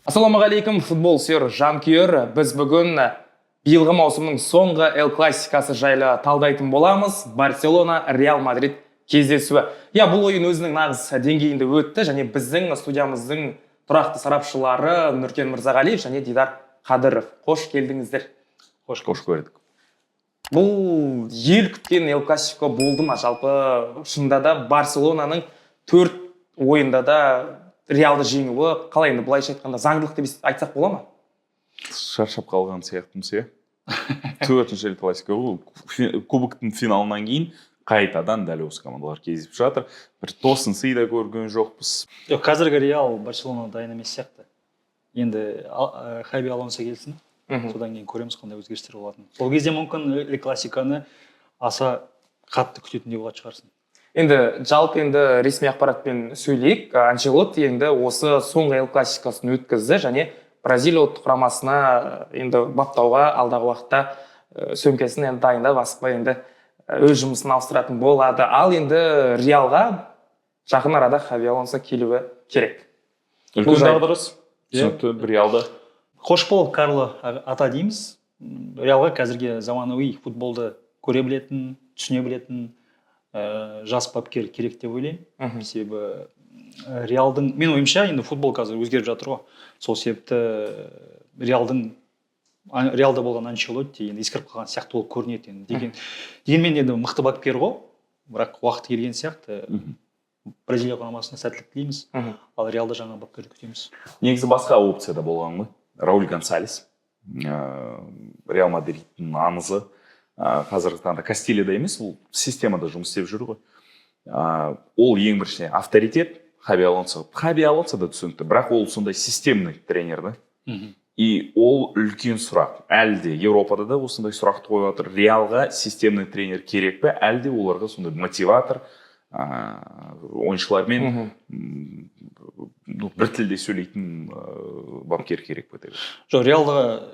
Ассалаумағалейкум, футбол сүйер жанкүйер! Біз бүгін биылғы маусымның соңғы Эл Классикасы жайлы талдайтын боламыз. Барселона — Реал Мадрид кездесуі. Иә, бұл ойын өзінің нағыз деңгейінде өтті және біздің студиямыздың тұрақты сарапшылары Нұркен Мырзағалиев және Дидар Қадыров. Қош келдіңіздер! Қош көрдік. Бұл ел күткен Эл Классико болды ма жалпы? Шынында да, Барселонаның төрт ойында да Реалды жеңуі қалай енді, былайша айтқанда, заңдылық деп айтсақ бола ма? Шаршап қалған сияқтымыз, иә. Төртінші Эль Классико ғой. Кубоктың финалынан кейін қайтадан дәл осы командалар кездесіп жатыр. Бір тосын сый да көрген жоқпыз. Жоқ, қазіргі Реал Барселона дайын емес сияқты енді. Хаби Алонсо келсін, содан кейін көреміз қандай өзгерістер болатынын. Сол кезде мүмкін Эль Классиканы аса қатты күтетіндей болатын шығарсың. Енді жалпы, енді ресми ақпаратпен сөйлейік. Анчелотти енді осы соңғы Эл Классикасын өткізді және Бразилия ұлттық құрамасына енді баптауға алдағы уақытта сөмкесін енді дайындап, асықпай енді өз жұмысын ауыстыратын болады. Ал енді Реалға жақын арада Хави Алонсо келуі керек. Үлкен Бұл дағдарыс. Түсінікті, Реалда. Қош бол, Карло ата дейміз. Реалға қазірге заманауи футболды көре білетін, түсіне білетін жас бапкер керек деп ойлаймын. Себебі Реалдың, мен ойымша, енді футбол қазір өзгеріп жатыр ғой, сол себепті Реалда болған Анчелотти енді ескіріп қалған сияқты болып көрінеді енді. Дегенмен енді мықты бапкер ғой, бірақ уақыты келген сияқты. Бразилия құрамасына сәттілік тілейміз. Ал Реалда жаңа бапкерді күтеміз. Негізі басқа опция да болған ғой. Рауль Гонсалес, Реал Мадридтің аңызы. Қазіргі таңда Кастильяда емес, ол системада жұмыс істеп жүр ғой. Ол ең біріншіден авторитет. Хаби Алонсо, Хаби Алонсо да түсінікті, бірақ ол сондай системный тренер да. И ол үлкен сұрақ. Әлі де Еуропада да осындай сұрақты қойып жатыр: Реалға системный тренер керек пе, әлде оларға сондай мотиватор, ойыншылармен ну, бір тілде сөйлейтін бапкер керек пе деп. Жоқ, Реалдағы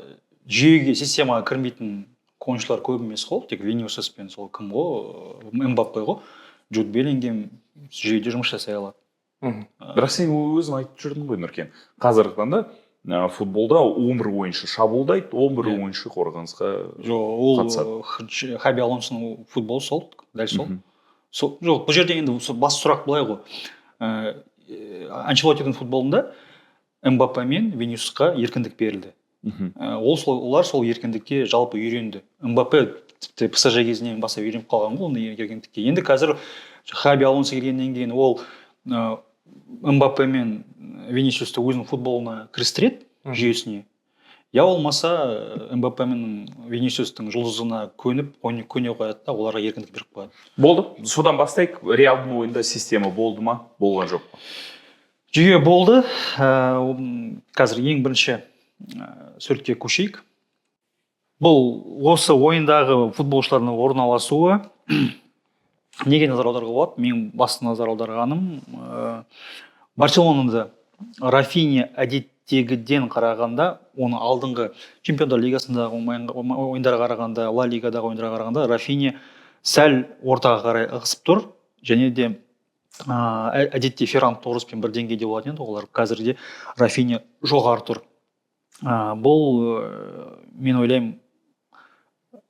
жүйеге, системаға кірмейтін ойыншылар көп емес қой. Тек Винисиус пен сол кім ғой, Мбаппе ғой. Джуд Беллингем жүйеде жұмыс жасай алады. Бірақ сен өзің айтып жүрдің ғой, Нұркен, қазіргі таңда футболда 11 ойыншы шабуылдайды, 11 ойыншы қорғанысқа Жоқ, ол қатысады. Хаби Алонсоның футболы сол, дәл сол. Сол. Жоқ, бұл жерде енді сол басты сұрақ былай ғой. Анчелоттидің футболында Мбаппе мен Винисиусқа еркіндік берілді. Ол сол, олар сол еркіндікке жалпы үйренді. Мбаппе тіпті ПСЖ кезінен бастап үйреніп қалған ғой ондай еркіндікке. Енді қазір Хаби Алонсо келгеннен кейін ол Мбаппе мен Винисиусты өзінің футболына кірістіреді, жүйесіне, я болмаса Мбаппе мен Винисиустың жұлдызына көніп, көне қояды да, оларға еркіндік беріп қояды. Болды, содан бастайық. Реалдың ойында система болды ма, болған жоқ па? Жүйе болды. Қазір ең бірінші суретке көшейік. Бұл осы ойындағы футболшылардың орналасуы. Неге назар аударуға болады? Менің басты назар аударғаным, Барселонада Рафиня әдеттегіден қарағанда, оның алдыңғы Чемпиондар лигасындағы ойындарға қарағанда, Ла Лигадағы ойындарға қарағанда Рафиня сәл ортаға қарай ығысып тұр және де әдетте Ферран Торреспен бір деңгейде болатын еді олар, қазірде Рафиня жоғары тұр. Бұл мен ойлаймын,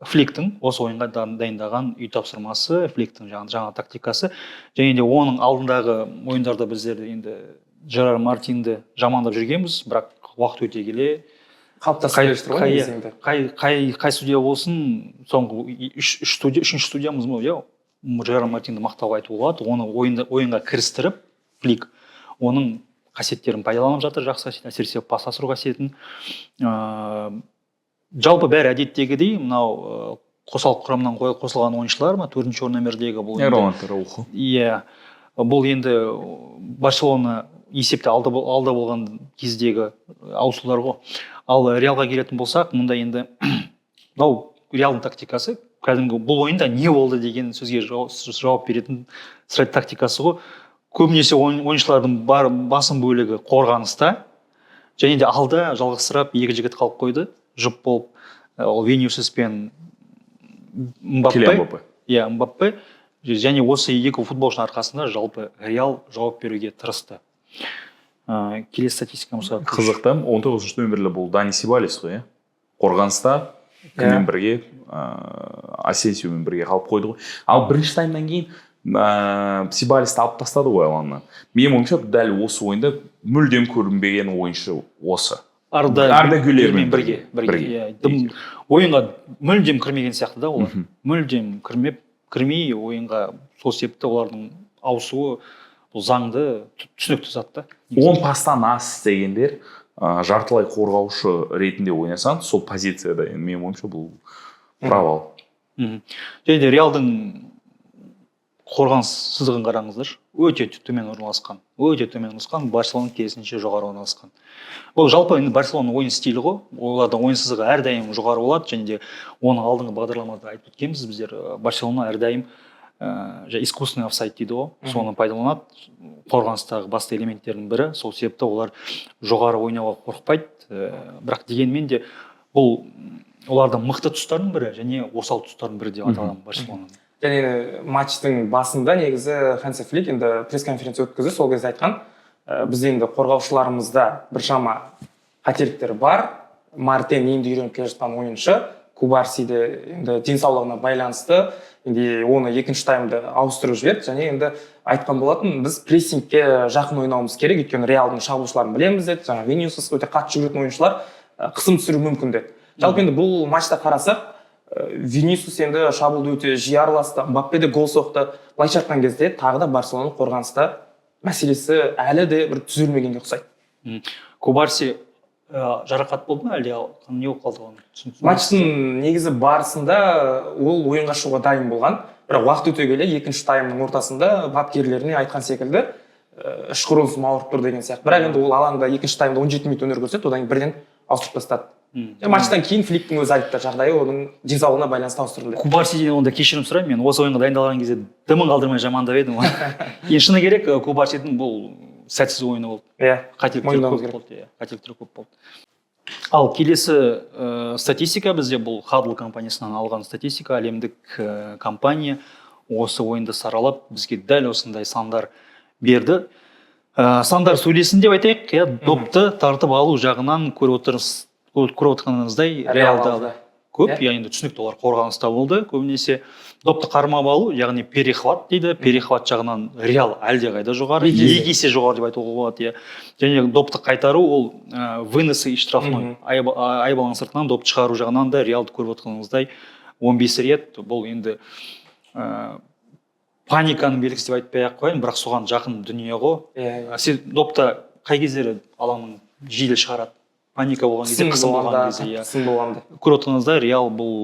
Фликтің осы ойынға дайындаған үй тапсырмасы, Фликтің жаңа тактикасы. Және де оның алдындағы ойындарда біздер енді Жерар Мартинді жамандап жүргенбіз, бірақ уақыт өте келе қалыптасып келе жатыр ғой негізі енді. Қай судья болсын, соңғы үш судья, үшінші судьямыз ба, иә, Жерар Мартинді мақтауға айтуға болады. Оны ойынға кірістіріп, Флик оның қасиеттерін пайдаланып жатыр, жақсы қасиет, әсіресе пас асыру қасиетін. Жалпы бәрі әдеттегідей. Мынау қосалқы құрамнан қосылған ойыншылар ма, төртінші номердегі бұл енді- Рональд Араухо. Иә, бұл енді Барселона есепте алда болған кездегі ауысулар ғой. Ал Реалға келетін болсақ, мұнда енді мынау Реалдың тактикасы, кәдімгі бұл ойында не болды деген сөзге жауап беретін тактикасы ғой. Көбінесе ойыншылардың бар басым бөлігі қорғаныста және де алда жалғызсырап екі жігіт қалып қойды жұп болып. Ол Винисиус пен Мбаппе. Килиан Мбаппе. Иә, Мбаппе. Және осы екі футболшының арқасында жалпы Реал жауап беруге тырысты. Келесі статистикамызға Қызық та, 19 нөмірлі бұл Дани Себальос қой, иә, қорғаныста кіммен бірге, Асенсиомен бірге қалып қойды ғой. Ал бірінші таймнан кейін Себальосты алып тастады ғой алаңнан. Менің ойымша, дәл осы ойында мүлдем көрінбеген ойыншы осы. Арда Арда Гүлермен бірге бірге, бірге. Иә, дым ойынға мүлдем кірмеген сияқты да олар. Мүлдем кірмей ойынға. Сол себепті олардың ауысуы бұл заңды, түсінікті зат та. 10 пастан аз істегендер, жартылай қорғаушы ретінде ойнасаң сол позицияда, енді менің ойымша, бұл провал. Және де Реалдың қорғаныс сызығын қараңыздаршы, өте төмен орналасқан, өте төмен орналасқан. Барселона керісінше жоғары орналасқан. Бұл жалпы енді Барселонаның ойын стилі ғой, олардың ойын сызығы әрдайым жоғары болады. Және де оны алдыңғы бағдарламада айтып өткенбіз біздер, Барселона әрдайым искусственный офсайд дейді ғой, соны пайдаланады, қорғаныстағы басты элементтердің бірі. Сол себепті олар жоғары ойнауға қорықпайды. Бірақ дегенмен де бұл олардың мықты тұстарының бірі және осал тұстарының бірі деп айта аламын Барселонаның. Және матчтың басында негізі Ханси Флик енді пресс-конференция өткізді. Сол кезде айтқан, бізде енді қорғаушыларымызда біршама қателіктер бар. Мартен енді үйреніп келе жатқан ойыншы, Кубарси де енді денсаулығына байланысты енді оны екінші таймда ауыстырып жіберді. Және енді айтқан болатын, біз прессингке жақын ойнауымыз керек, өйткені Реалдың шабуылшыларын білеміз деді, жаңағы Винисиус өте қатты жүгіретін ойыншылар, қысым түсіруі мүмкін деді. Жалпы енді бұл матчта қарасақ, Винисиус енді шабуылда өте жиі араласты, Мбаппе де гол соқты. Былайша айтқан кезде, тағы да Барселонаның қорғаныста мәселесі әлі де бір түзелмегенге ұқсайды. Кубарси жарақат болды ма, әлде не болып қалды оның? Матчтың негізі барысында ол ойынға шығуға дайын болған, бірақ уақыт өте келе екінші таймның ортасында бапкерлеріне айтқан секілді, іш құрылысым ауырып тұр деген сияқты. Бірақ енді ол алаңда екінші таймда 17 минут өнер көрсетті, одан кейін бірден ауыстырып тастады. Матчтан кейін Фликтің өзі айтты, жағдайы оның денсаулығына байланысты ауыстырылды деп. Кубарсиден онда кешірім сұраймын, мен осы ойынға дайындалған кезде дымын қалдырмай жамандап едім оны. Енді шыны керек, Кубарсидің бұл сәтсіз ойыны болды. Қателіктер Мойындауымыз көп керек. болды, иә, қателіктер көп болды. Ал келесі статистика бізде бұл Хадл компаниясынан алған статистика. Әлемдік компания осы ойынды саралап, бізге дәл осындай сандар берді. Сандар сөйлесін деп айтайық, иә. Допты тартып алу жағынан көріп отырғаныңыздай, Реал Реалда алды. көп. Иә. Иә, енді түсінікті, олар қорғаныста болды көбінесе. Допты қармап алу, яғни перехват дейді, перехват жағынан Реал әлдеқайда жоғары, 2 есе. 2 есе жоғары деп айтуға болады, иә. Және допты қайтару, ол выносы из штрафной, айып алаңның сыртынан допты шығару жағынан да Реалды көріп отырғаныңыздай, 15 рет. Бұл енді паниканың белгісі деп айтпай ақ қояйын, бірақ соған жақын дүние ғой. Иә. Сен допты қай кездері алаңнан жедел шығарады? Паника болған кезде, қысым болған кезде, иә. Қысым болғанда. Көріп отырғаныңыздай, Реал бұл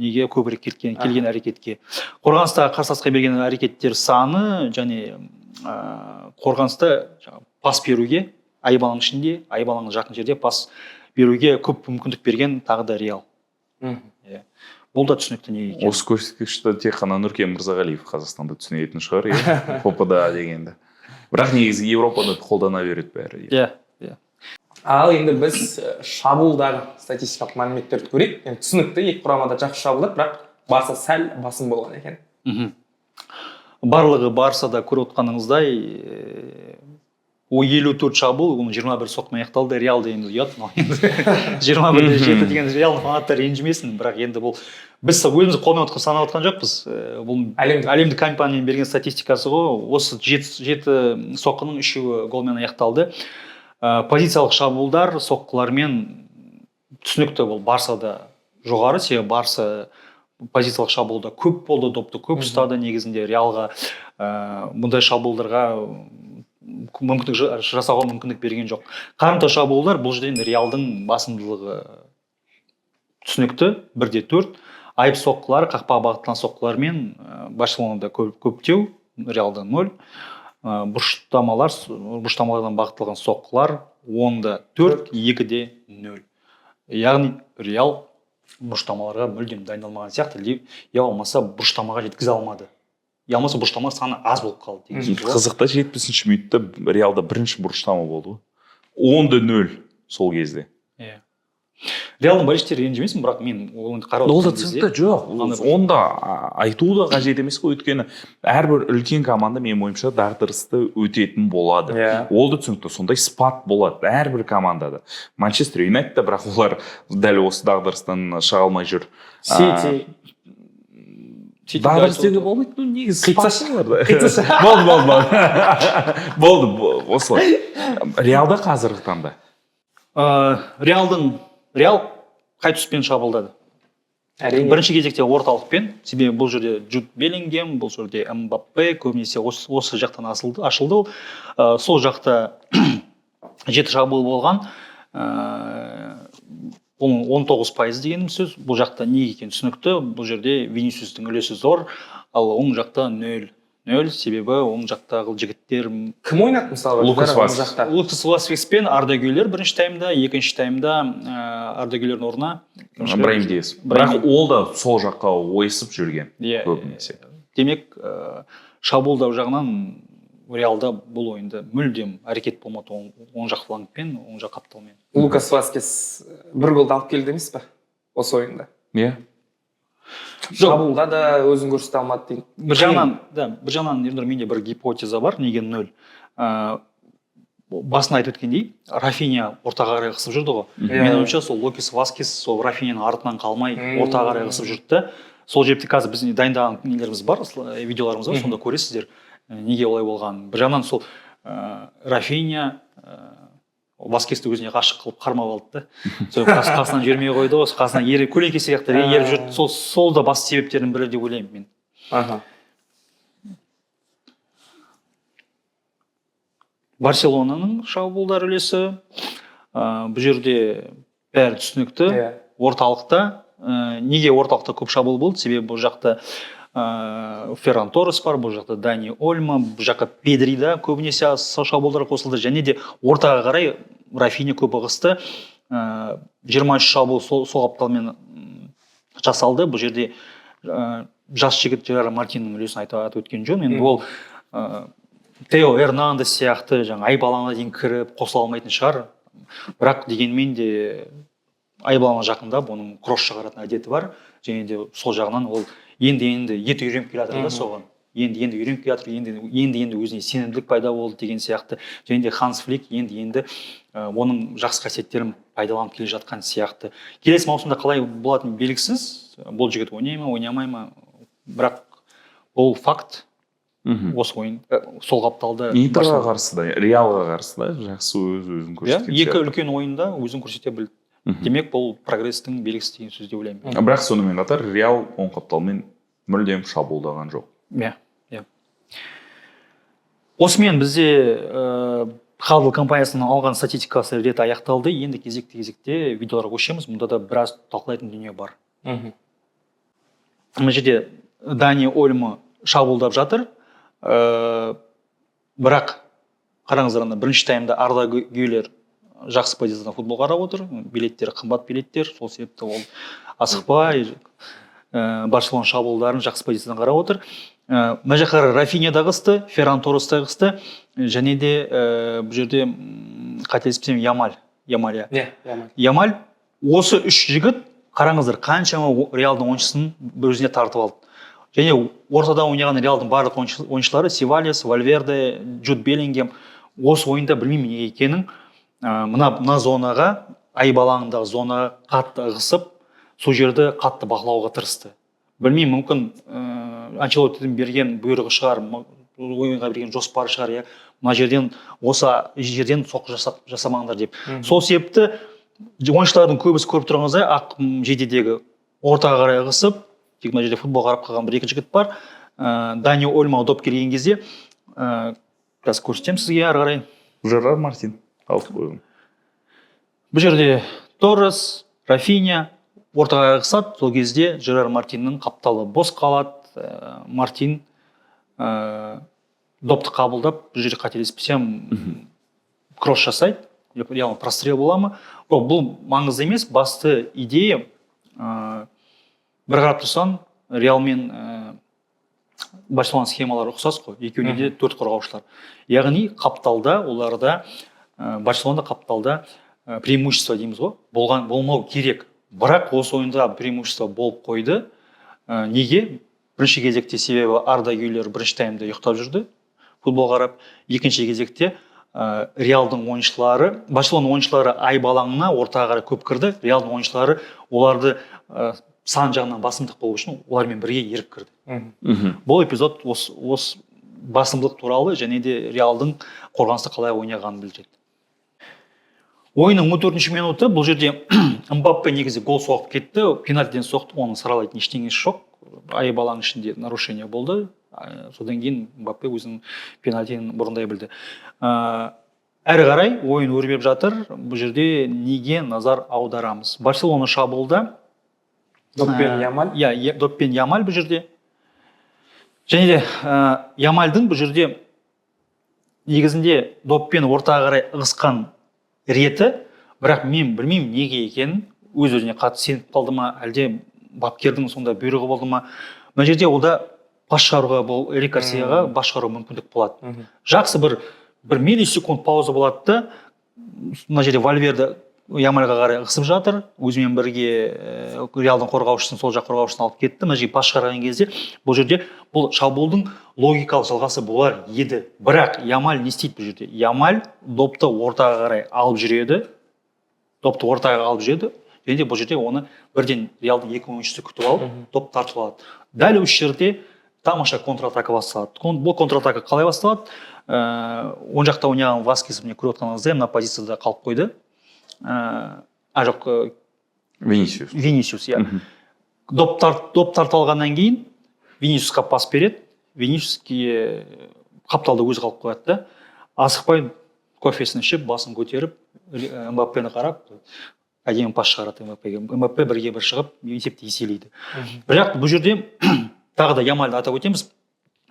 неге көбірек кеткен, келген әрекетке. Қорғаныстағы қарсыласқа берген әрекеттер саны және қорғаныста жаңағы пас беруге, айып алаңның ішінде, айып алаңына жақын жерде пас беруге көп мүмкіндік берген тағы да Реал. Иә, бұл да түсінікті неге екенін. Осы көрсеткішті тек қана Нұркен Мырзағалиев Қазақстанда түсінетін шығар, иә, ФПДА дегенді. Бірақ негізі Европада қолдана береді бәрі. иә иә Ал енді біз шабуылдағы статистикалық мәліметтерді көрейік. Енді түсінікті, екі құрама да жақсы шабуылдады, бірақ Барса сәл басым болған екен. Барлығы Барсада, көріп отқаныңыздай, о 54 шабуыл, оның 21 соққымен аяқталды. Реалда енді ұят мынау енді, 21-де 7 деген. Реал фанаттары ренжімесін, бірақ енді бұл біз өзіміз қолмен санап отқан жоқпыз. Бұл Әлемдік. әлемдік компанияның берген статистикасы ғой. Осы жеті соққының үшеуі голмен аяқталды. Позициялық шабуылдар соққылармен түсінікті, бұл Барсада жоғары, себебі Барса позициялық шабуылда көп болды, допты көп ұстады. Негізінде Реалға мұндай шабуылдарға мүмкіндік жасауға мүмкіндік берген жоқ. Қарымта шабуылдар, бұл жерде енді Реалдың басымдылығы түсінікті, 1-де 4. Айып соққылар, қақпаға бағытталған соққылармен Барселонада көптеу, Реалда 0. Бұрыштамалар, бұрыштамалардан бағытталған соққылар 10-да 4, 2-де 0. Яғни Реал бұрыштамаларға мүлдем дайындалмаған сияқты, я болмаса бұрыштамаға жеткізе алмады, я болмаса бұрыштама саны аз болып қалды деген сөз ғой. Қызық та, 70-ші минутта Реалда бірінші бұрыштама болды ғой, 10-да 0 сол кезде. Иә. Реалдың болельщиктері ренжімесін, бірақ мен оны қарап Ол да отырған кезде түсінікті, жоқ, андай бір- оны да айту да қажет емес қой, өйткені әрбір үлкен команда, менің ойымша, дағдарысты өтетін болады. Ол да түсінікті, сондай спад болады әрбір командада. Манчестер Юнайтед та, бірақ олар дәл осы дағдарыстан шыға алмай жүр. Сити. Сити Дағдарыс де деуге айтып болмайды, ну, негізі Қитсашы. спад оларда. Қитсашы. Болды, болды, болды, болды, осылай. Реалда қазіргі таңда Реал қай тұспен шабуылдады? Әрине. Бірінші кезекте орталықпен, себебі бұл жерде Джуд Беллингем, бұл жерде Мбаппе көбінесе осы жақтан ашылды ол. Сол жақта 7 шабуыл болған. Оның 19% деген сөз. Бұл жақта неге екені түсінікті. Бұл жерде Винисиустың үлесі зор, ал оң жақта 0. 0, себебі оң жақтағы жігіттер Кім ойнады, мысалы? Лукас оң Васкес. жақта? Лукас Васкес пен Арда Гүлер бірінші таймда, екінші таймда Арда Гүлердің орнына кім шығады? Брайм Диас. Брайм. Бірақ ол да сол жаққа ойысып жүрген Иә. көбінесе. Демек, шабуылдау жағынан Реалда бұл ойында мүлдем әрекет болмады оң жақ флангпен, оң жақ қапталмен. Лукас Васкес бір голды алып келді емес па осы ойында? Иә. Шабуылда да өзін көрсете алмады дейді. Бір жағынан, да, бір жағынан, Ернұр, менде бір гипотеза бар, неге 0. Басында айтып өткендей, Рафиня ортаға қарай қысып жүрді ғой. Менің ойымша, сол Лукас Васкес сол Рафиняның артынан қалмай ортаға қарай қысып жүрді да. Сол жерде қазір біздің дайындаған нелеріміз бар, видеоларымыз бар, сонда көресіздер, неге олай болғанын. Бір жағынан сол Рафиня Васкесті өзіне ғашық қылып қармап алды да. Сол қасынан жібермей қойды ғой, қасынан еріп, көлеңке сияқты еріп жүрді. Сол да басты себептердің бірі деп ойлаймын мен. Барселонаның шабуылдар үлесі, бұл жерде бәрі түсінікті. Орталықта, неге орталықта көп шабуыл болды? Себебі бұл жақта Ферран Торрес бар, бұл жақта Дани Ольмо, бұл жаққа Педри да көбінесе шабуылдар қосылды. Және де ортаға қарай Рафиня көп ығысты. 23 шабуыл сол қапталмен жасалды. Бұл жерде жас жігіт Жерар Мартиннің үлесін айтып өткен жөн. Енді ол Тео Эрнандес сияқты жаңа айып алаңына дейін кіріп қосыла алмайтын шығар. Бірақ дегенмен де айып алаңына жақындап оның кросс шығаратын әдеті бар. Және де сол жағынан ол енді-енді еті үйреніп келе жатыр да соған. Енді-енді үйреніп келе жатыр, енді-енді өзіне сенімділік пайда болды деген сияқты. Және де Ханс Флик енді-енді оның жақсы қасиеттерін пайдаланып келе жатқан сияқты. Келесі маусымда қалай болатыны белгісіз. Бұл жігіт ойнай ма, ойнамай ма? Бірақ бұл факт. Осы ойын сол қапталды. Интерға Барселона. қарсы да, Реалға қарсы да жақсы өз өзін Иә, көрсеткен екі сияқты. үлкен ойында өзін көрсете білді. Демек, бұл прогресстің белгісі деген сөз деп ойлаймын. Бірақ сонымен қатар Реал оң қапталмен мүлдем шабуылдаған жоқ. Иә, иә. Осымен бізде Хадл компаниясының алған статистикасы рет аяқталды. Енді кезекті кезекте видеоларға көшеміз. Мұнда да біраз талқылайтын дүние бар. Мына жерде Дани Ольмо шабуылдап жатыр. Бірақ қараңыздар, ана бірінші таймда Арда Гүлер жақсы позициядан футбол қарап отыр. Билеттер қымбат билеттер, сол себепті ол асықпай Барселона шабуылдарын жақсы позициядан қарап отыр. Мына жаққа қарай Рафинья да қысты, Ферран Торрес та қысты, және де бұл жерде қателеспесем Ямаль, Ямаль, иә. Иә, Ямаль. Ямаль, осы үш жігіт, қараңыздар, қаншама Реалдың ойыншысын бір өзіне тартып алды. Және ортада ойнаған Реалдың барлық ойыншылары Севальос, Вальверде, Джуд Беллингем осы ойында білмеймін неге екенін, мына зонаға, айып алаңындағы зонаға қатты ығысып, сол жерді қатты бақылауға тырысты. Білмеймін, мүмкін Анчелоттидің берген бұйрығы шығар, ойынға берген жоспары шығар, иә. Мына жерден, осы жерден соққы жасамаңдар деп. Сол себепті ойыншылардың көбісі көріп тұрғаныңыздай ақ жейдедегі ортаға қарай ығысып, тек мына жерде футбол қарап қалған бір екі жігіт бар. Дани Ольмо доп келген кезде, қазір көрсетемін сізге ары қарай. Жерар Мартин алып қойған. Бұл жерде Торрес, Рафинья ортаға ығысады. Сол кезде Жерар Мартиннің қапталы бос қалады. Мартин допты қабылдап, бұл жерде қателеспесем, кросс жасайды. Яғни прострел бола ма? Жоқ, бұл маңызды емес. Басты идея, бір қарап тұрсаң, Реал мен Барселона схемалары ұқсас қой. Екеуінде де төрт қорғаушылар. Яғни қапталда оларда, Барселона қапталда преимущество дейміз ғой, болмау керек. Бірақ осы ойында преимущество болып қойды. Неге? Бірінші кезекте себебі Арда Гүлер бірінші таймда ұйықтап жүрді футбол қарап. Екінші кезекте Реалдың ойыншылары, Барселона ойыншылары айып алаңына ортаға қарай көп кірді. Реалдың ойыншылары оларды сан жағынан басымдық болу үшін олармен бірге еріп кірді. Бұл эпизод осы басымдылық туралы және де Реалдың қорғаныста қалай ойнағанын білдіреді. Ойынның 14-ші минуты. Бұл жерде Мбаппе негізі гол соғып кетті, пенальтиден соқты, оның саралайтын ештеңесі жоқ. Айып алаңның ішінде нарушение болды. Содан кейін Мбаппе өзінің пенальтиін бұрындай білді. Әрі қарай ойын өрбіп жатыр. Бұл жерде неге назар аударамыз? Барселона шабуылда. Доппен Ямаль. Иә, доппен Ямаль бұл жерде. Және де Ямальдың бұл жерде негізінде доппен ортаға қарай ығысқан реті, бірақ мен білмеймін неге екенін, өз өзіне қатты сеніп қалды ма, әлде бапкердің сонда бұйрығы болды ма, мына жерде ол да пас шығаруға, бұл Эрик Гарсияға пас шығару мүмкіндік болады. Жақсы бір миллисекунд пауза болады да, мына жерде Вальверде Ямальға қарай ығысып жатыр, өзімен бірге Реалдың қорғаушысын, сол жақ қорғаушысын алып кетті. Мына жерге пас шығарған кезде бұл жерде бұл шабуылдың логикалық жалғасы болар еді. Бірақ Ямаль не істейді бұл жерде? Ямаль допты ортаға қарай алып жүреді, допты ортаға алып жүреді және де бұл жерде оны бірден Реалдың екі ойыншысы күтіп алып, доп тартып алады. Дәл осы жерде тамаша контратака басталады. Бұл контратака қалай басталады? Оң жақта ойнаған Васкес, міне, көріп отырғаныңыздай, мына позицияда қалып қойды. А жоқ, Винисиус. Винисиус, иә. Доп тартып алғаннан кейін Винисиусқа пас береді. Винисиуске қапталда өзі қалып қояды да, асықпай кофесін ішіп, басын көтеріп, Мбаппені қарап, әдемі пас шығарады Мбаппеге. Мбаппе бірге бір шығып, есепті еселейді. Бірақ бұл жерде тағы да Ямальды атап өтеміз.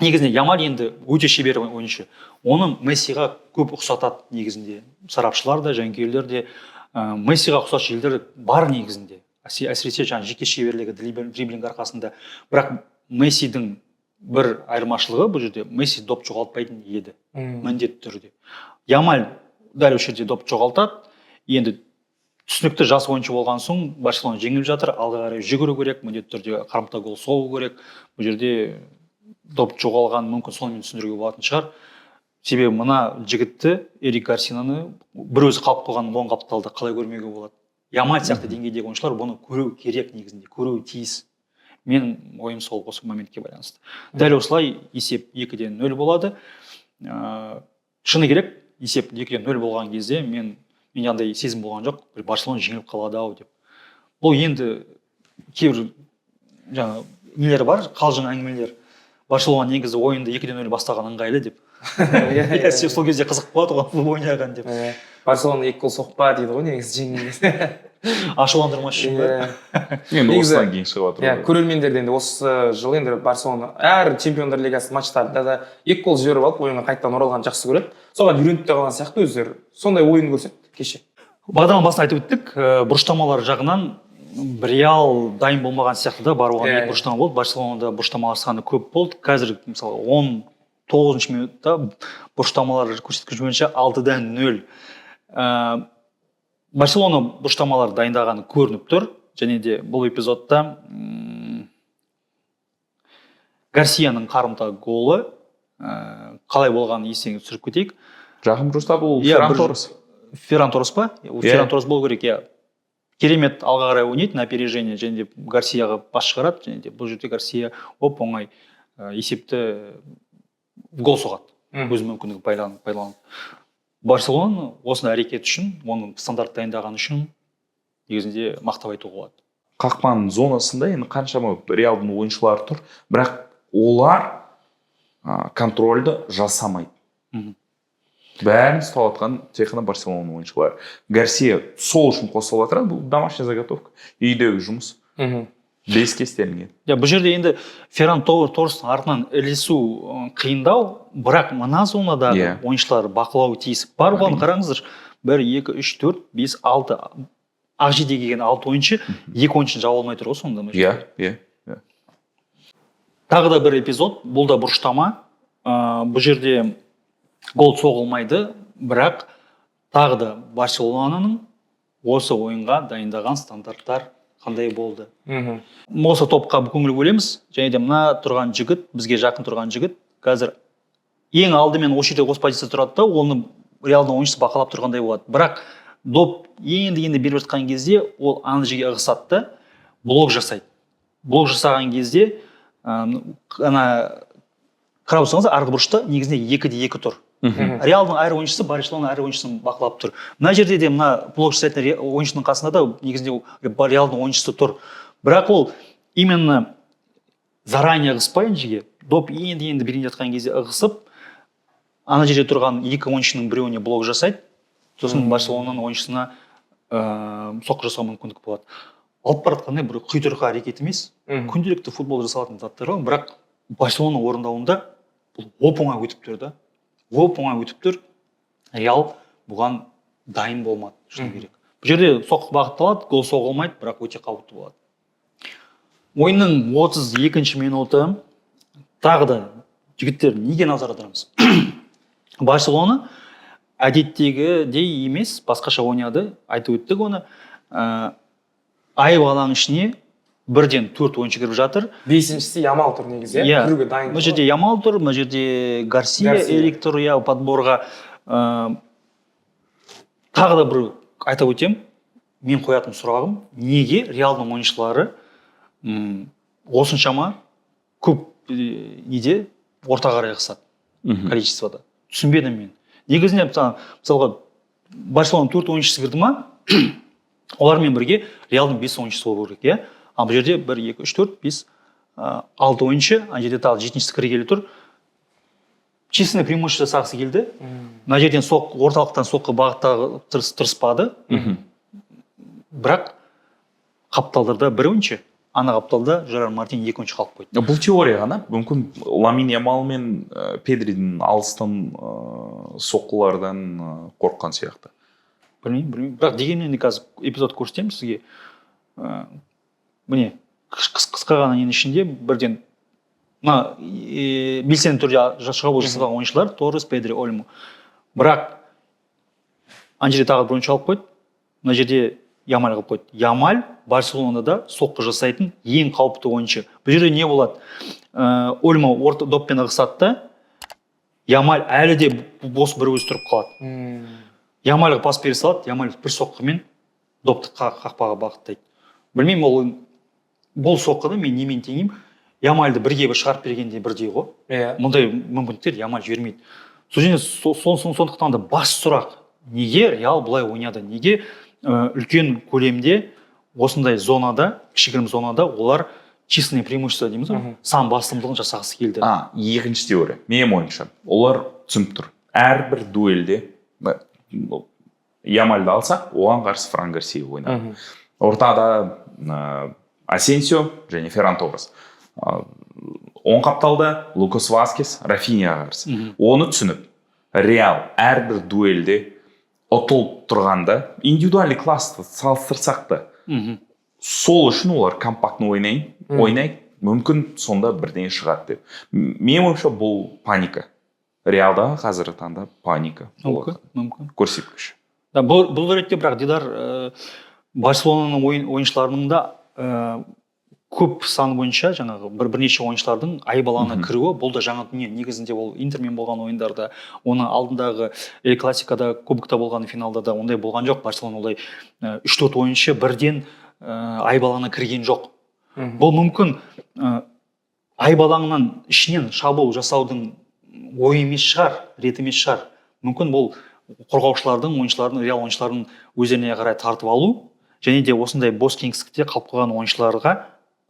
Негізінде Ямаль енді өте шебер ойыншы, оны Мессиға көп ұқсатады негізінде сарапшылар да, жанкүйерлер де. Мессиға ұқсас жерлер бар негізінде. Әсіресе жаңағы жеке шеберлігі, дриблинг арқасында. Бірақ Мессидің бір айырмашылығы: бұл жерде Месси доп жоғалтпайтын еді міндетті түрде. Ямаль дәл осы жерде доп жоғалтады. Енді түсінікті, жас ойыншы болған соң, Барселона жеңіліп жатыр, алға қарай жүгіру керек, міндетті түрде қарымта гол соғу керек. Бұл жерде доп жоғалған, мүмкін, сонымен түсіндіруге болатын шығар. Себебі мына жігітті, Эрик Гарсинаны, бір өзі қалып қойған оң қапталда қалай көрмеуге болады? Ямаль сияқты деңгейдегі ойыншылар бұны көру керек негізінде, көруі тиіс. Менің ойым сол осы моментке байланысты. Дәл осылай есеп 2-де 0 болады. Шыны керек, есеп 2-де 0 болған кезде менде андай сезім болған жоқ, бір Барселона жеңіліп қалады ау деп. Бұл енді кейбір жаңа нелер бар, қалжың әңгімелер: Барселона негізі ойынды 2-де 0 бастаған ыңғайлы деп. Иә, Иә, сол кезде қызық болады ғой футбол ойнаған деп. Иә. Барселона екі гол соқпа дейді ғой негізі жеңген кезде. Ашуландырмас үшін ба? Иә. Енді Негізі- осыдан кейін шығып жатыр Иә, ғой. көрермендер де енді осы жылы енді Барселона әр Чемпиондар лигасы матчтарында да екі гол жіберіп алып, ойынға қайтадан оралғанды жақсы көреді. Соған үйреніп те қалған сияқты өздері. Сондай ойын көрсетті кеше. Бағдарлама басында айтып өттік, бұрыштамалар жағынан Реал дайын болмаған сияқты да, бар болған екі бұрыштама болды. Барселонада бұрыштамалар саны көп болды. Қазір, мысалы, 19-шы минутта бұрыштамалар көрсеткіші бойынша 6-да 0. Барселона бұрыштамалар дайындағаны көрініп тұр. Және де бұл эпизодта Гарсияның қарымта голы қалай болғанын есіңе түсіріп кетейік. Жақын бұрышта бұл Иә, Ферран Торрес. Ферран Торрес па? Ол Иә. Ферран Торрес болу керек, иә. Керемет алға қарай ойнайды на опережение және де Гарсияға пас шығарады. Және де бұл жерде Гарсия оп оңай есепті гол соғады өз мүмкіндігін пайдаланып. Барселона осындай әрекет үшін, оның стандарт дайындағаны үшін негізінде мақтап айтуға болады. Қақпаның зонасында енді қаншама Реалдың ойыншылары тұр, бірақ олар контрольді жасамайды. Бәрін ұстап жатқан тек қана Барселонаның ойыншылары. Гарсия сол үшін қосылып жатыр. Бұл домашняя заготовка, үйдегі жұмыс, беске істелінген. Иә, бұл жерде енді Ферран Торрестың артынан ілесу қиындау, бірақ мына зонадағы ойыншылар бақылауы тиіс. Бар болған, қараңыздар, бір, екі, үш, төрт, бес, алты, ақ жейде келген алты ойыншы екі ойыншыны жаба алмай тұр ғой сонда мына жерде. иә иә Тағы да бір эпизод, бұл да бұрыштама. Бұл жерде гол соғылмайды, бірақ тағы да Барселонаның осы ойынға дайындаған стандарттар Қандай болды? Мхм. Осы топқа көңіл бөлеміз. Және де мына тұрған жігіт, бізге жақын тұрған жігіт, қазір ең алдымен осы жерде, осы позицияда тұрады да, оны Реалдың ойыншысы бақылап тұрғандай болады. Бірақ доп енді енді беріп жатқан кезде ол ана жерге ығысады да, блок жасайды. Блок жасаған кезде ана қарап отырсаңыз, арғы бұрышта негізінде 2 де 2 тұр. Реалдың әр ойыншысы Барселона әр ойыншысын бақылап тұр. Мына жерде де мына блок жасайтын ойыншының қасында да негізінде Реалдың ойыншысы тұр. Бірақ ол именно заранее ығыспай, ана жерге доп енді енді берейін жатқан кезде ығысып, ана жерде тұрған екі ойыншының біреуіне блок жасайды. Сосын Барселонаның ойыншысына соққы жасауға мүмкіндік болады. Алып бара жатқандай бір құйтырқы әрекет емес, күнделікті футболда жасалатын заттар ғой. Бірақ Барселона орындауында бұл оп оңай өтіп тұр да, оп оңай өтіп тұр. Реал бұған дайын болмады, шыны керек. Бұл жерде соққы бағытталады, гол соғылмайды, бірақ өте қауіпті болады. Ойынның 32 минуты. Тағы да, жігіттер, неге назар аударамыз? Барселона әдеттегідей емес, басқаша ойнады, айтып өттік оны. Айып алаңның ішіне бірден төрт ойыншы кіріп жатыр. Бесіншісі Ямал тұр негізі, иә? Иә. Кіруге дайын. Мына жерде Ямал тұр, мына жерде Гарсия. Гарсия. Эрик тұр, иә, подборға. Тағы да бір айтып өтемін, мен қоятын сұрағым: неге Реалдың ойыншылары осыншама көп неде ортаға қарай ығысады количествода? Түсінбедім мен негізінде. Мысалға, Барселонаның төрт ойыншысы кірді ма, олармен бірге Реалдың бес ойыншысы болу керек, иә. Ал бұл жерде бір, екі, үш, төрт, бес, алты ойыншы, ана жерде тағы жетіншісі кіргелі тұр. Численный преимущество жасағысы келді. Мына жерден орталықтан соққы бағыттағы тырыспады. Бірақ қапталдарда бір ойыншы, ана қапталда Жерар Мартин, екі ойыншы қалып қойды. Бұл теория ғана. Мүмкін, Ламин Ямал мен Педридің алыстан соққылардан қорыққан сияқты. Білмеймін, бірақ дегенмен де қазір эпизод көрсетемін сізге. Міне, қысқа ғана ненің ішінде бірден мына белсенді түрде шабуыл жасаған ойыншылар: Торрес, Педри, Ольмо. Бірақ ана жерде тағы бір ойыншы алып қойды, мына жерде Ямаль қалып қойды. Ямаль Барселонада да соққы жасайтын ең қауіпті ойыншы. Бұл жерде не болады? Ольмо орта доппен ығысады да, Ямаль әлі де бос, бір өзі тұрып қалады. Ямальға пас бере салады, Ямаль бір соққымен допты қақпаға бағыттайды. Білмеймін, ол бұл соққыны мен немен теңеймін? Ямальды бірге бір шығарып бергенде бірдей ғой. Мұндай мүмкіндіктер Ямаль жібермейді. Сол жерде сондықтан да бас сұрақ: неге Реал бұлай ойнады? Неге үлкен көлемде осындай зонада, кішігірім зонада олар численный преимущество дейміз ғой, сан басымдылығын жасағысы келді? А екінші теория, менің ойымша, олар түсініп тұр: әрбір дуэльде Ямальды алсақ, оған қарсы Фран Гарсия ойнады. Ортада Асенсио және Ферран Торрес. Оң қапталда Лукас Васкес Рафиньяға қарсы. Оны түсініп, Реал әрбір дуэльде ұтылып тұрғанда, индивидуальный классты салыстырсақ та, сол үшін олар компактно ойнайын, ойнайық, мүмкін, сонда бірдеңе шығады деп. Менің ойымша, бұл паника. Реалда қазіргі таңда паника Мүмкін, болады. мүмкін. Көрсеткіш. Да, бұл ретте бірақ, Дидар, Барселонаның ойыншыларының да көп саны бойынша жаңағы бірнеше ойыншылардың айып алаңына кіруі, бұл да жаңа дүние. Негізінде ол Интермен болған ойындарда, оның алдындағы Эль Классикада, кубокта болған финалда да ондай болған жоқ. Барселона олай үш төрт ойыншы бірден айып алаңына кірген жоқ. Бұл мүмкін айып алаңынан ішінен шабуыл жасаудың ойы емес шығар, реті емес шығар. Мүмкін, бұл қорғаушылардың, ойыншылардың, Реал ойыншылардың өздеріне қарай тартып алу және де осындай бос кеңістікте қалып қойған ойыншыларға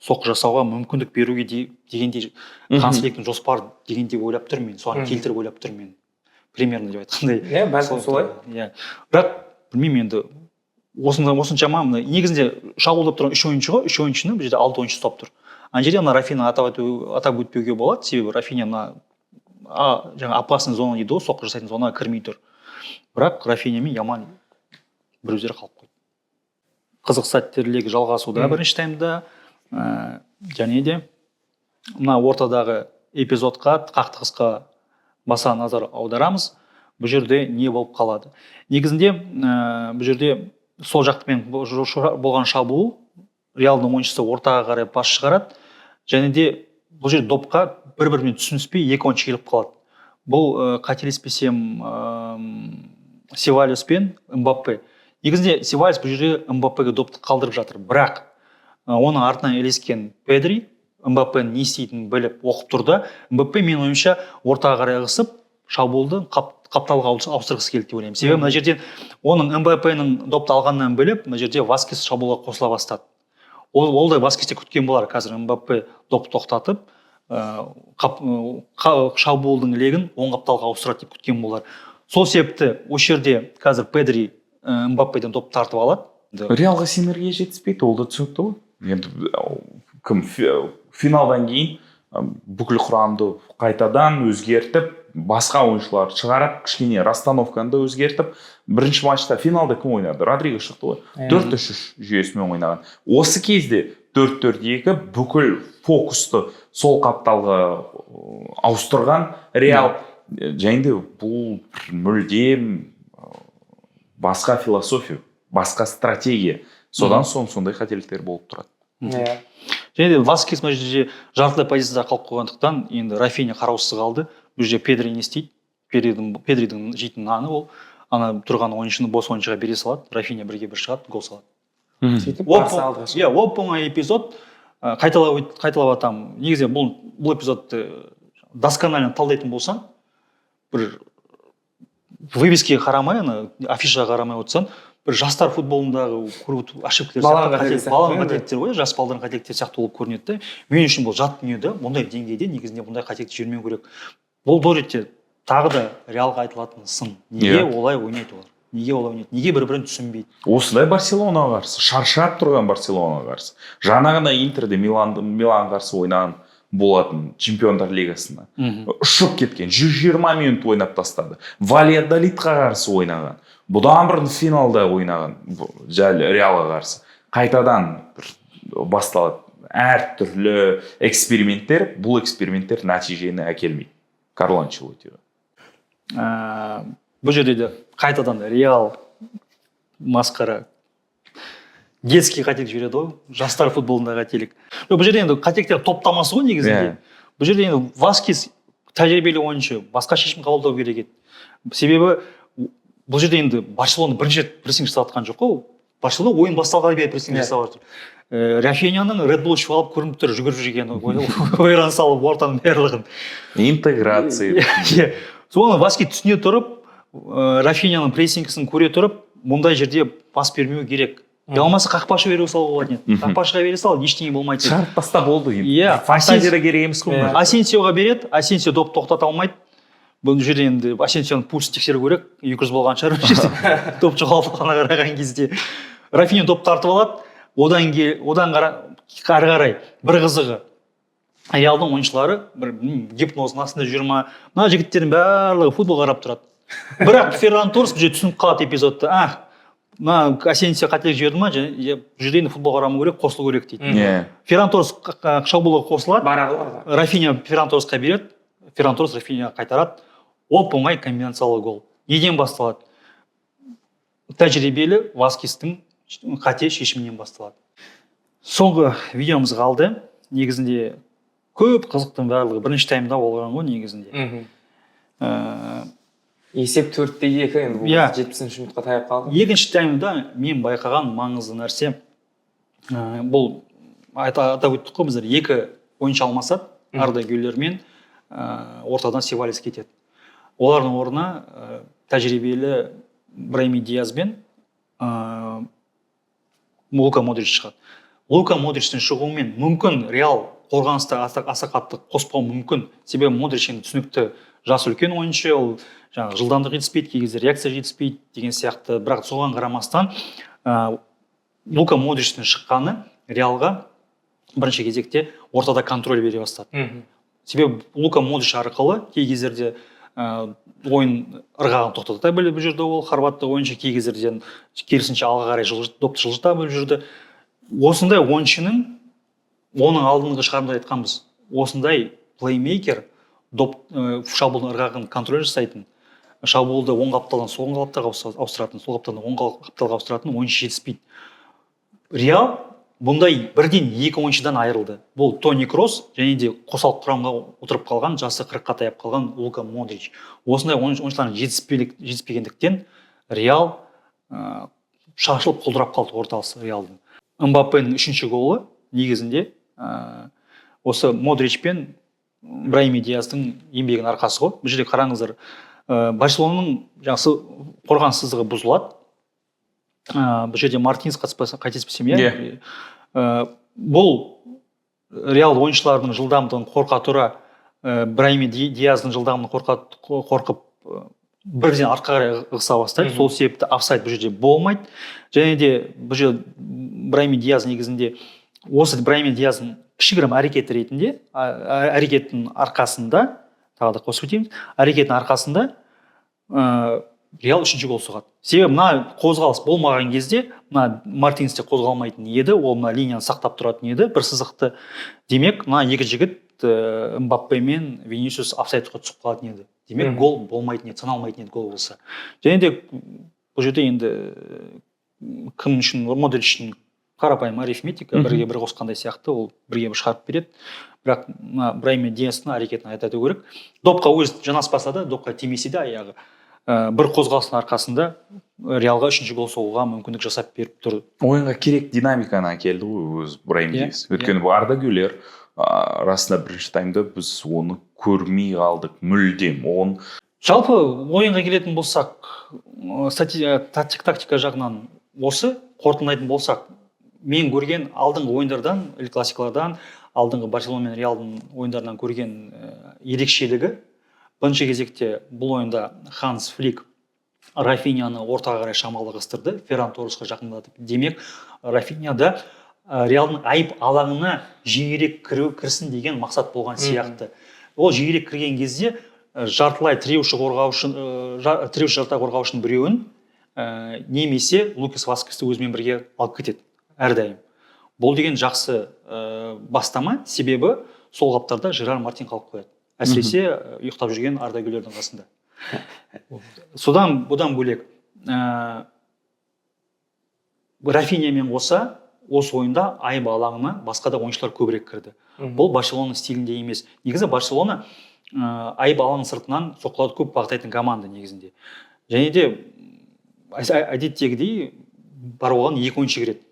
соққы жасауға мүмкіндік беруге дегендей Ханс Фликтің жоспары дегендей ойлап тұрмын мен, соған келтіріп ойлап тұрмын мен, примерно деп айтқандай. Иә, бәлкім, солай. Иә, бірақ білмеймін енді, осында осыншама мына негізінде шабуылдап тұрған үш ойыншы ғой, үш ойыншыны бұл жерде алты ойыншы ұстап тұр. Ана жерде мына Рафина атап өтпеуге болады, себебі Рафиня мына жаңа опасный зона дейді ғой, соққы жасайтын зонаға кірмей тұр. Бірақ Рафиня мен Ямаль бір өздері қалып қойды. Қызық сәттер легі жалғасуда бірінші таймда. Және де мына ортадағы эпизодқа, қақтығысқа баса назар аударамыз. Бұл жерде не болып қалады? Негізінде бұл жерде сол жақтымен болған шабуыл. Реалдың ойыншысы ортаға қарай пас шығарады және де бұл жерде допқа бір бірімен түсініспей екі ойыншы келіп қалады. Бұл қателеспесем, Севальос пен Мбаппе. Негізінде Севальос бұл жерде Мбаппеге допты қалдырып жатыр, бірақ оның артынан ілескен Педри Мбаппенің не істейтінін біліп, оқып тұр да. Мбаппе, менің ойымша, ортаға қарай ығысып, шабуылды қапталға ауыстырғысы келді деп ойлаймын. Себебі мына жерден оның, Мбаппенің допты алғаннан біліп, мына жерде Васкес шабуылға қосыла бастады. Ол да, Васкес те күткен болар, қазір Мбаппе доп тоқтатып, шабуылдың легін оң қапталға ауыстырады деп күткен болар. Сол себепті осы жерде қазір Педри Мбаппеден доп тартып алады. Реалға синергия жетіспейді, ол да түсінікті ғой. Енді кім финалдан кейін бүкіл құрамды қайтадан өзгертіп, басқа ойыншыларды шығарып, кішкене расстановканы да өзгертіп. Бірінші матчта, финалда кім ойнады? Родриго шықты ғой. 4-3-3 жүйесімен ойнаған. Осы кезде 4-4-2, бүкіл фокусты сол қапталға ауыстырған Реал. Және де бұл бір мүлдем басқа философия, басқа стратегия. Содан соң сондай қателіктер болып тұрады. Және де Васкес мына жерде жартылай позицияда қалып қойғандықтан, енді Рафиня қараусыз қалды. Бұл жерде Педри не істейді? Педридің жейтін наны ол ана тұрған ойыншыны бос ойыншыға бере салады. Рафиня бірге бір шығады, гол салады. Сөйтіп Барса алдыға шығады. Иә, оп оңай эпизод. Қайталап атамын, негізі бұл эпизодты досконально талдайтын болсаң, бір вывескаға қарамай, ана афишаға қарамай отырсаң, бір жастар футболындағы көріп ошибкалер Баланың сияқты, қателігі сияқты баланың ғой енді. Қателіктері ғой, жас балдардың қателіктері сияқты болып көрінеді да. Мен үшін бұл жат дүние да. Бұндай деңгейде негізінде бұндай қателікті жібермеу керек. Бұл ретте тағы да Реалға айтылатын сын: неге олай ойнайды олар, неге олай ойнайды, неге бір бірін түсінбейді? Осындай Барселонаға қарсы, шаршап тұрған Барселонаға қарсы, жаңа ғана Интерде Милан қарсы ойнаған болатын Чемпиондар лигасында, ұшып кеткен, 120 минут ойнап тастады. Вальядолидқа қарсы ойнаған, бұдан бұрын финалда ойнаған жә Реалға қарсы. Қайтадан бір басталады әртүрлі эксперименттер. Бұл эксперименттер нәтижені әкелмейді Карло Анчелоттиға. Бұл жерде де қайтадан Реал масқара, детский қателік жібереді ғой, жастар футболындағы қателік. Жоқ, бұл жерде енді қателіктер топтамасы ғой негізінде. Бұл жерде енді Васкес тәжірибелі ойыншы, басқа шешім қабылдау керек еді. Себебі бұл жерде енді Барселона бірінші рет прессинг жасап жатқан жоқ қой. Барселона ойын басталғалы бері прессинг жасап жатыр. Рафиняның Red Bull ішіп алып, көрініп тұр жүгіріп жүргені, ойран салып ортаның барлығын. Интеграция. Иә, соны Васкес түсіне тұрып, Рафиняның прессингісін көре тұрып, мұндай жерде пас бермеу керек. Я болмаса қақпашы бере салуға болатын еді. Қақпашыға бере сал, ештеңе болмайтын еді. Шығарып таста, болды енді. Фантазия да керек емес қой мына жерде. Асенсиоға береді, Асенсио доп тоқтата алмайды. Бұл жерде енді Асенсионың пульсын тексеру керек, 200 болған шығар бұл жерде доп жоғалтқанына қараған кезде. Рафиня доп тартып алады. Одан кейін, одан ары қарай бір қызығы, Реалдың ойыншылары бір гипноздың астында жүр ма, мына жігіттердің барлығы футбол қарап тұрады. Бірақ Ферран Торрес бұл жерде түсініп қалады эпизодты: а, мына Асенсио қателік жіберді ма, және бұл жерде енді футбол қарамау керек, қосылу керек дейді. Ферран Торрес шабуылға қосылады. Барады ғой арға. Рафиня Ферран Торресқа береді, Ферран Торрес Рафиняға қайтарады. Оп оңай комбинациялы гол. Неден басталады? Тәжірибелі Васкестің қате шешімінен басталады. Соңғы видеомыз қалды. Негізінде көп қызықтың барлығы бірінші таймда болған ғой негізінде. Есеп 4-2 енді бұл 70-минутқа таяп қалды. Екінші таймда мен байқаған маңызды нәрсе, бұл атап өттік қой біздер, екі ойыншы алмасады. Арда Гюллер мен ортадан Севалес кетеді. Олардың орнына тәжірибелі Брайми Диаз бен Лука Модрич шығады. Лука Модричтің шығуымен мүмкін Реал қорғаныста аса қатты қоспауы мүмкін. Себебі Модрич енді түсінікті, жас үлкен ойыншы, ол жаңағы жылдамдық жетіспейді, кей кезде реакция жетіспейді деген сияқты. Бірақ соған қарамастан Лука Модричтің шыққаны Реалға бірінші кезекте ортада контроль бере бастады. Себебі Лука Модрич арқылы кей кездерде ойын ырғағын тоқтата біліп жүрді ол хорваттық ойыншы, кей кездерде керісінше алға қарай допты жылжыта біліп жүрді. Осындай ойыншының, оның алдыңғы шығарымда айтқанбыз, осындай плеймейкер, доп шабуылдың ырғағын контроль жасайтын, шабуылды оң қапталдан сол қапталға ауыстыратын, сол қапталдан оң қапталға ауыстыратын ойыншы жетіспейді. Реал Бұндай бірден екі ойыншыдан айырылды. Бұл Тони Кросс және де қосалқы құрамға отырып қалған, жасы 40-қа таяп қалған Лука Модрич. Осындай ойыншылардың жетіспегендіктен Реал шашылып құлдырап қалды ортасы Реалдың. Мбаппенің үшінші голы негізінде осы Модрич пен Браими Диастың еңбегінің арқасы ғой. Бұл жерде қараңыздар, Барселонаның жақсы қорғаныс сызығы бұзылады. Бұл жерде Мартинес қатыспаса, қателеспесем, иә. Иә. Бұл Реал ойыншыларының жылдамдығын қорқа тұра, Браими Диаздың жылдамдығын қорқып, бірден артқа қарай ығыса бастайды. Сол себепті офсайд бұл жерде болмайды. Және де бұл жерде Браими Диаз негізінде осы Браими Диаздың кішігірім әрекеті ретінде, әрекеттің арқасында, тағы да қосып өтейін, әрекеттің арқасында Реал үшінші гол соғады. Себебі мына қозғалыс болмаған кезде мына Мартинес те қозғалмайтын еді, ол мына линияны сақтап тұратын еді, бір сызықты. Демек, мына екі жігіт, Мбаппе мен Винисиус, офсайдқа түсіп қалатын еді. Демек, гол болмайтын еді, саналмайтын еді гол болса. Және де бұл жерде енді кім үшін, Модрич үшін қарапайым арифметика, бірге бір қосқандай сияқты, ол бірге бір шығарып береді. Бірақ мына Браими Диастың әрекетін айта өту керек. Допқа өзі жанаспаса да, допқа тимесе де аяғы, бір қозғалыстың арқасында Реалға үшінші гол соғуға мүмкіндік жасап беріп тұр. Ойынға керек динамиканы әкелді ғой өзі Браим Диас. Өйткені бұл Арда Гүлер, расында бірінші таймда біз оны көрмей қалдық мүлдем. Он Жалпы ойынға келетін болсақ, тактика жағынан осы қорытындылайтын болсақ, мен көрген алдыңғы ойындардан, Эль Классикалардан, алдыңғы Барселона мен Реалдың ойындарынан көрген ерекшелігі, бірінші кезекте бұл ойында Ханс Флик Рафиняны ортаға қарай шамалы ығыстырды, Ферран Торресқа жақындатып. Демек, Рафиняда Реалдың айып алаңына жиірек кірсін деген мақсат болған сияқты. Ол жиірек кірген кезде жартылай тіреуші қорғаушы, тіреуші жартылай қорғаушының біреуін немесе Лукас Васкесті өзімен бірге алып кетеді әрдайым. Бұл деген жақсы бастама, себебі сол қаптарда Жерар Мартин қалып қояды. Әсіресе ұйықтап жүрген Арда Гүлердің қасында. Содан бұдан бөлек, Рафинямен қоса осы ойында айып алаңына басқа да ойыншылар көбірек кірді. Бұл Барселона стилінде емес. Негізі Барселона айып алаңның сыртынан соққыларды көп бағыттайтын команда негізінде. Және де әдеттегідей бар болған екі ойыншы кіреді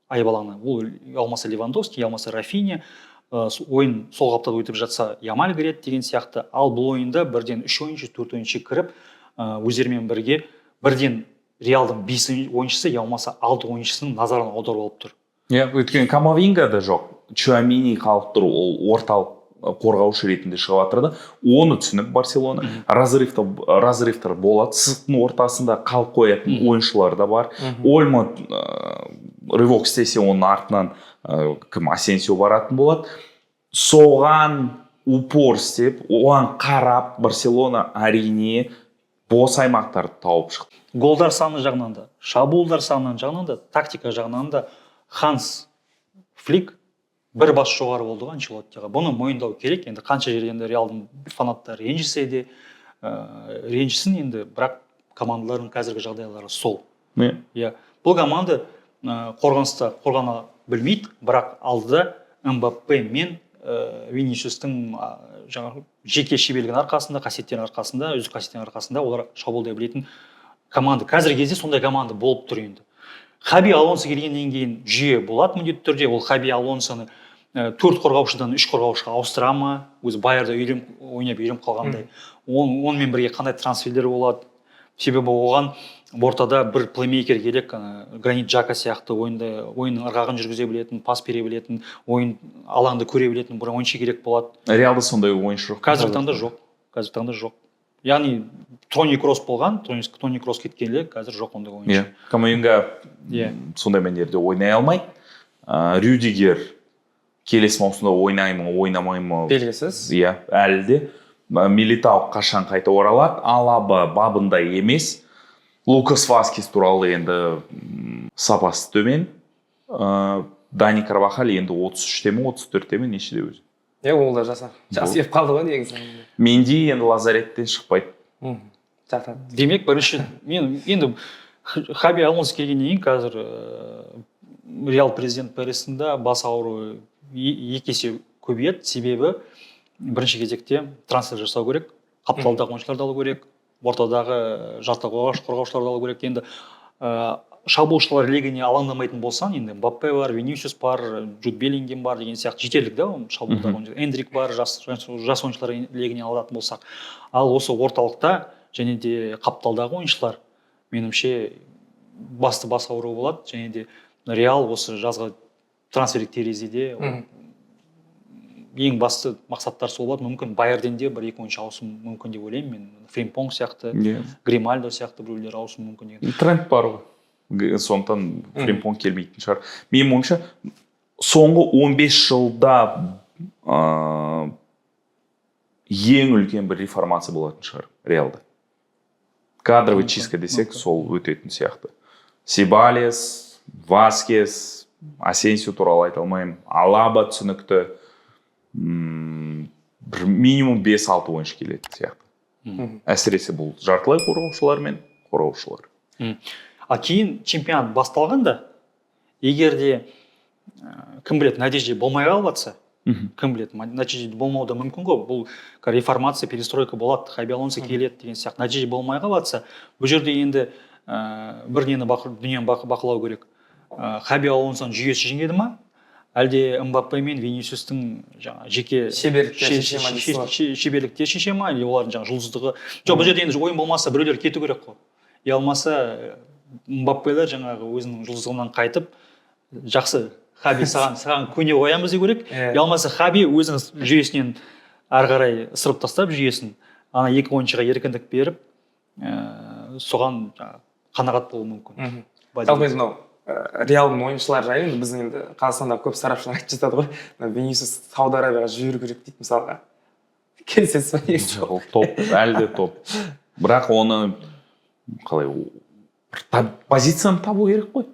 айып алаңына. Ол я болмаса Левандовский, я болмаса Рафиня, ойын сол қапталда өтіп жатса, Ямаль кіреді деген сияқты. Ал бұл ойында бірден үш ойыншы, төрт ойыншы кіріп, өздерімен бірге бірден Реалдың бес ойыншысы, я болмаса алты ойыншысының назарын аударып алып тұр. Иә, өйткені Камавинга да жоқ, Чуамини қалып тұр, ол орталық қорғаушы ретінде шығып жатыр да. Оны түсініп Барселона разрывтар болады, сызықтың ортасында қалып қоятын ойыншылар да бар. Ольмо рывок істесе, оның артынан кім, Асенсио баратын болады. Соған упор істеп, оған қарап Барселона әрине бос аймақтарды тауып шықты. Голдар саны жағынан да, шабуылдар саны жағынан да, тактика жағынан да Ханс Флик бір бас жоғары болды ғой Анчелоттиға. Бұны мойындау керек. Енді қанша жерде енді Реалдың фанаттары ренжісе де, ренжісін енді, бірақ командалардың қазіргі жағдайлары сол. Иә, бұл команда қорғаныста қорғана білмейді, бірақ алдыда Мбаппе мен Винисиустың жаңағы жеке шеберлігінің арқасында, қасиеттерінің арқасында, үздік қасиеттерінің арқасында олар шабуылдай білетін команда. Қазіргі кезде сондай команда болып тұр енді. Хаби Алонсо келгеннен кейін жүйе болады міндетті түрде. Ол Хаби Алонсоны төрт қорғаушыдан үш қорғаушыға ауыстыра ма, өзі Байерда ойнап үйреніп қалғандай. Онымен бірге қандай трансферлер болады? Себебі оған ортада бір плеймейкер керек, ана Гранит Джака сияқты ойында ойынның ырғағын жүргізе білетін, пас бере білетін, ойын алаңды көре білетін бір ойыншы керек болады. Реалда сондай ойыншы жоқ. Қазіргі таңда жоқ. Қазіргі таңда жоқ. Яғни Тони Кросс болған, Тони Кросс кеткелі қазір жоқ ондай ойыншы. Иә, Камавинга сондай мәнерде ойнай алмайды. Рюдигер келесі маусымда ойнай ма, ойнамай ма, белгісіз. Иә, әлі де. Милитао қашан қайта оралады? Алаба бабында емес. Лукас Васкес туралы енді сапасы төмен. Дани Карвахаль енді 33-те ме, 34-те ме, нешеде өзі? Иә, ол да жасы келіп қалды ғой негізі. Менди енді лазареттен шықпайды. Жатады. Демек, бірінші мен енді Хаби Алонсо келгеннен кейін қазір Реал президент Перестің де бас ауруы екі есе көбейеді. Себебі бірінші кезекте трансфер жасау керек, қапталдағы ойыншыларды алу керек, ортадағы жарты қорғаушыларды алу керек. Енді шабуылшылар легіне алаңдамайтын болсаң, енді Мбаппе бар, Винисиус бар, Джуд Беллингем бар деген сияқты жетерлік да шабуылдағы ойыншы. Эндрик бар, жас ойыншылар легіне алатын болсақ. Ал осы орталықта және де қапталдағы ойыншылар меніңше басты бас ауруы болады. Және де Реал осы жазғы трансферлік терезеде ең басты мақсаттар сол болады. Мүмкін Байерден де бір екі ойыншы ауысуы мүмкін деп ойлаймын мен. Фримпонг сияқты, Гримальдо сияқты біреулер ауысуы мүмкін деген. Тренд бар ғой, сондықтан Фримпонг келмейтін шығар. Менің ойымша, соңғы 15 жылда ең үлкен бір реформация болатын шығар Реалда. Кадровый чистка десек, сол өтетін сияқты. Себальос, Васкес, Асенсио туралы айта алмаймын, Алаба түсінікті. Бір минимум 5-6 ойыншы келетін сияқты. Әсіресе бұл жартылай қорғаушылар мен қорғаушылар. А кейін чемпионат басталғанда, егер де кім біледі, нәтиже болмай қалып жатса, кім біледі, нәтиже болмауы да мүмкін ғой. Бұл реформация, перестройка болады, Хаби Алонсо келеді деген сияқты. Нәтиже болмай қалып жатса, бұл жерде енді бір нені дүниені бақылау керек. Хаби Алонсоның жүйесі жеңеді ма, әлде Мбаппе мен Винисиустың жаңағы жеке шеберлікте шеше ма дейсіз ғой? Шеберлікте шеше ма, или олардың жаңағы жұлдыздығы? Жоқ, бұл жерде енді ойын болмаса, біреулер кету керек қой. Я болмаса Мбаппелер жаңағы өзінің жұлдыздығынан қайтып, жақсы, Хаби, саған көне қоямыз деу керек. Я болмаса Хаби өзінің жүйесінен ары қарай ысырып тастап жүйесін, ана екі ойыншыға еркіндік беріп, соған жаңағы қанағат болуы мүмкін. Жалпы енді мынау Реалдың ойыншылары жайлы енді біздің енді Қазақстанда көп сарапшылар айтып жатады ғой, мына Винисиус Сауд Арабияға жіберу керек дейді мысалға. Келісесіз ба негізі? Ол топ, әлі де топ, бірақ оны қалай бір позицияны табу керек қой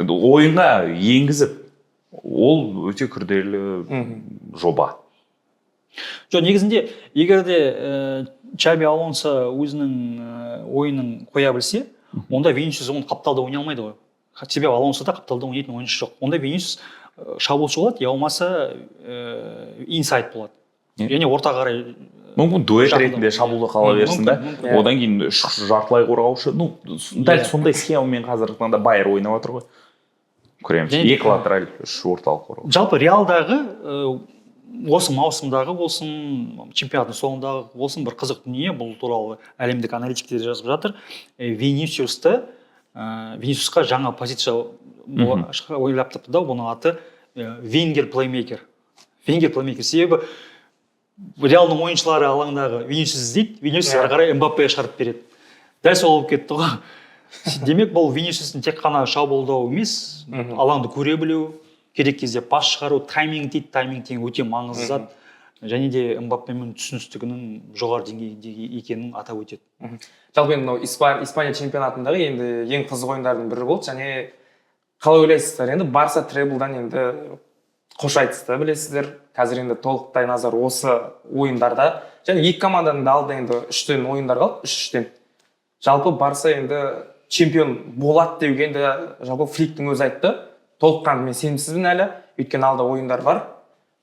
ойынға енгізіп. Ол өте күрделі жоба. Жоқ, негізінде егер де Чаби Алонсо өзінің ойынын қоя білсе, онда Винисиус оны қапталда ойнай алмайды ғой. Себебі Алонсода қапталда ойнайтын ойыншы жоқ. Онда Винисиус шабуылшы болады, я болмаса инсайд болады. Және ортаға қарай Мүмкін, дуэт жақындау. ретінде шабуылда қала берсін да. Мүмкін, мүмкін. Одан кейін үш жартылай қорғаушы, ну дәл сондай схемамен қазіргі таңда Байер ойнап жатыр ғой, көреміз. Екі латераль, үш орталық қорғаушы. Жалпы Реалдағы осы маусымдағы болсын, чемпионаттың соңындағы болсын, бір қызық дүние, бұл туралы әлемдік аналитиктер жазып жатыр. Винисиусқа жаңа позиция ойлап тапты да, бұның аты вингер плеймейкер. Вингер плеймейкер, себебі Реалдың ойыншылары алаңдағы Винисиус іздейді, Винисиус ары қарай Мбаппеге шығарып береді. Дәл сол болып кетті ғой. Демек, бұл Винисиустың тек қана шабуылдау емес, алаңды көре білу, керек кезде пас шығару, тайминг дейді, тайминг деген өте маңызды зат. Және де Мбаппемен түсіністігінің жоғары деңгейде екенін атап өтеді. Жалпы енді мынау Испания чемпионатындағы енді ең қызық ойындардың бірі болды. Және қалай ойлайсыздар, енді Барса треблдан енді қош айтысты, білесіздер. Қазір енді толықтай назар осы ойындарда және екі команданың да алдында енді үштен ойындар қалды, үш үштен. Жалпы Барса енді чемпион болады деуге енді жалпы Фликтің өзі айтты, толыққанды мен сенімсізбін әлі, өйткені алда ойындар бар,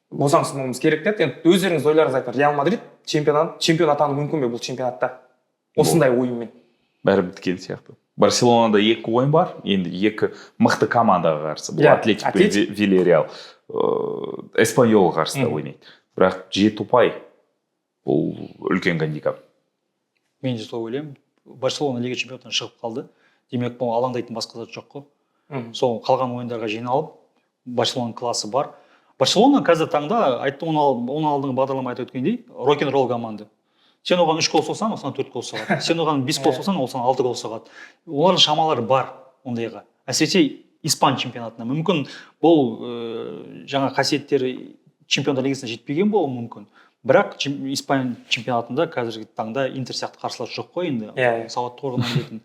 босаңсымауымыз керек деді. Енді өздеріңіз ойларыңызды айтыңдар, Реал Мадрид чемпион атану мүмкін бе бұл чемпионатта осындай ойынмен? Бәрі біткен сияқты. Барселонада екі ойын бар енді, екі мықты командаға қарсы. Бұл Атлетик пен Атлетик. Вильярреал, Эспаньолға қарсы да ойнайды, бірақ жеті ұпай бұл үлкен гандикап. Мен де солай ойлаймын. Барселона Лига чемпионатынан шығып қалды, демек, бұл алаңдайтын басқа зат жоқ қой. Сол қалған ойындарға жиналып, Барселонаның классы бар. Барселона қазір таңда айтты, оның алдыңғы бағдарлама айтып өткендей, рок н ролл команда. Сен оған үш гол соқсаң, ол саған төрт гол соғады, сен оған бес гол соқсаң, ол саған алты гол соғады. Олардың шамалары бар ондайға, әсіресе испан чемпионатында. Мүмкін, бұл жаңа қасиеттері Чемпиондар лигасына жетпеген болуы мүмкін, бірақ испан чемпионатында қазіргі таңда Интер сияқты қарсылас жоқ қой енді. Иә, иә. Сауатты қорғана білетін.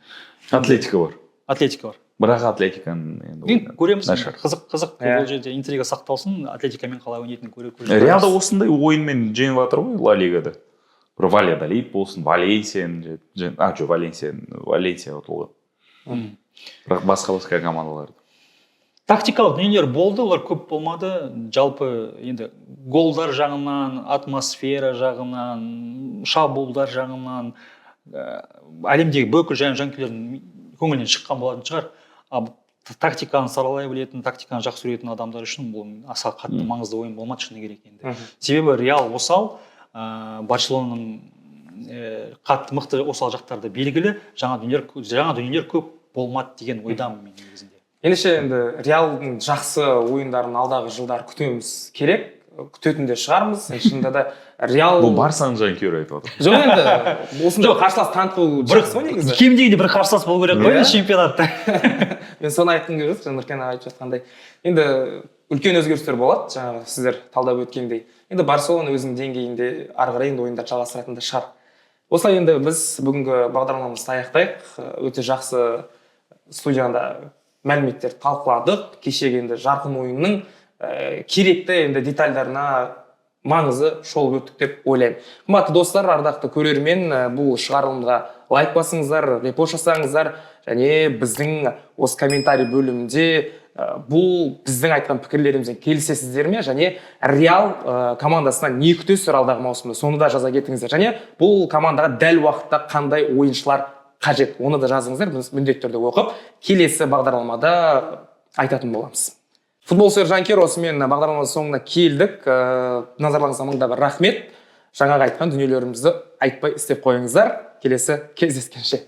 Атлетико бар. Атлетико бар. Бірақ Атлетиканың енді Енді ойыны көреміз. нашар. Қызық, қызық. Бұл жерде интрига сақталсын, Атлетикамен қалай ойнайтынын көре Реалда осындай ойынмен жеңіп жатыр ғой Ла Лигада. Бір Вальядолид болсын, Валенсияны а жоқ, Валенсия ұтылған, бірақ басқа басқа командаларды. Тактикалық дүниелер болды, олар көп болмады. Жалпы енді голдар жағынан, атмосфера жағынан, шабуылдар жағынан әлемдегі бүкіл жанкүйерлердің көңілінен шыққан болатын шығар. А тактиканы саралай білетін, тактиканы жақсы көретін адамдар үшін бұл аса қатты маңызды ойын болмады, шыны керек енді. Себебі Реал осал, Барселонаның қатты мықты осал жақтары да белгілі, жаңа дүниелер көп болмады деген ойдамын мен негізінде. Ендеше, енді Реалдың жақсы ойындарын алдағы жылдары күтуіміз керек, күтетін де шығармыз. Шынында да, Реал Бұл Барсаның жанкүйері айтып отыр. Жоқ, енді осындай қарсылас таныту жақсы ғой негізі. Кем дегенде бір қарсылас болу керек қой енді чемпионатта. Мен соны айтқым келіп отыр, жаңа Нұркен аға айтып жатқандай, енді үлкен өзгерістер болады, жаңағы сіздер талдап өткендей. Енді Барселона өзінің деңгейінде ары қарай енді ойындарды жалғастыратын да шығар. Осылай енді біз бүгінгі бағдарламамызды аяқтайық. Өте жақсы студияда мәліметтер талқыладық. Кешегі енді жарқын ойынның керекті енді детальдарына маңызы шолып өттік деп ойлаймын. Қымбатты достар, ардақты көрермен, бұл шығарылымға лайк басыңыздар, репост жасаңыздар және біздің осы комментарий бөлімінде бұл біздің айтқан пікірлерімізбен келісесіздер ме және Реал командасынан не күтесіздер алдағы маусымда, соны да жаза кетіңіздер. Және бұл командаға дәл уақытта қандай ойыншылар қажет, оны да жазыңыздар. Біз міндетті түрде оқып, келесі бағдарламада айтатын боламыз. Футбол сүйер жанкүйер, осымен бағдарламаның соңына келдік. Назарларыңызға мың да бір рахмет. Жаңағы айтқан дүниелерімізді айтпай істеп қойыңыздар. Келесі кездескенше.